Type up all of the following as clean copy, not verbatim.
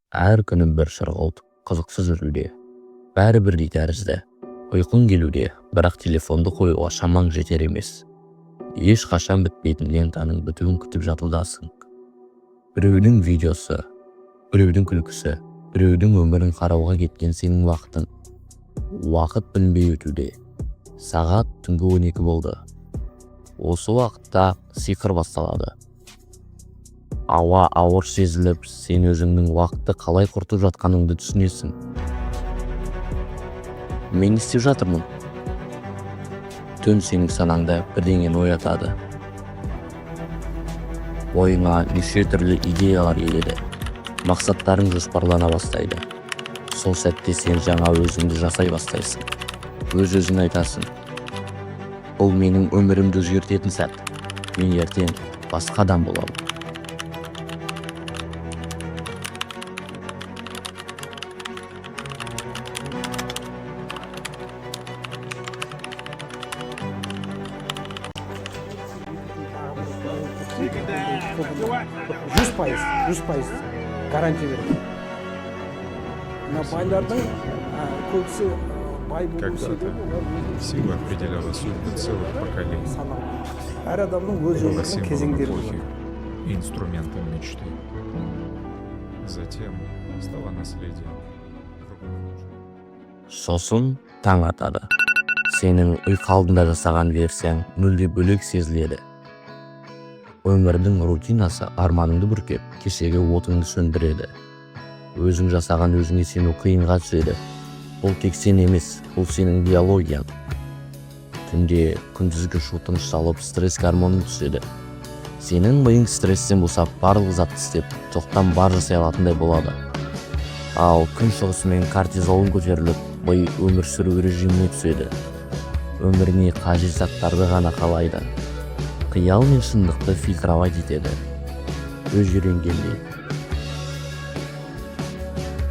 Әр күні бір сұрғылт, қызықсыз өтуде. Бәрі бірдей тәрізді. Ұйқың келуде, бірақ телефонды қоюға шамаң жетер емес. Ешқашан бітпейтін лентаның бітуін күтіп жатудасың. Біреудің видеосы, біреудің күлкісі, біреудің өмірін қарауға кеткен сенің уақытың. Уақыт білінбей өтуде. Сағат түнгі 12 болды. Осы уақытта сиқыр басталады. Ауа ауыр сезіліп, сен өзіңнің уақытты қалай құртып жатқаныңды түсінесің. Мен не істеп жатырмын? Түн сенің санаңда бірдеңені оятады. Ойыңа неше түрлі идеялар келеді. Мақсаттарың жоспарлана бастайды. Сол сәтте сен жаңа өзіңді жасай бастайсың. Өз-өзіңе айтасың: бұл менің өмірімді өзгертетін сәт. Мен ертең басқа адам боламын. 100%, 100% гарантия беремін. Мына байлардың көбісі бай болу Когда-то себебі олар өзінің сила определяла судьбы целых поколений. Саналы. Әр адамның өз Была өмірінің символом кезеңдері эпохи болады. И инструментом мечты. Затем стала наследием в руках нужных. Сосын таң атады. Сенің ұйқы алдында жасаған версияң мүлде бөлек сезіледі. Өмірдің рутинасы арманыңды бүркеп, кешегі отыңды сөндіреді. Өзің жасаған өзіңе сену қиынға түседі. Бұл тек сен емес, бұл сенің биологияң. Түнде күндізгі шу тынышталып, стресс гормоны түседі. Сенің миың стресстен босап, барлық затты істеп, жоқтан бар жасай алатындай болады. Ал күн шығысымен кортизолың көтеріліп, ми өмір сүру режиміне түседі. Өміріне қажет заттарды ғана қалайды. Қиял мен шындықты фильтровать етеді. Өз үйренгендей.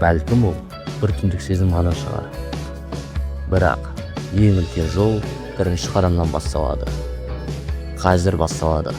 Бәлкім, ол бір түндік сезім ғана шығар. Бірақ ең үлкен жол бірінші қадамнан басталады. Қазір басталады.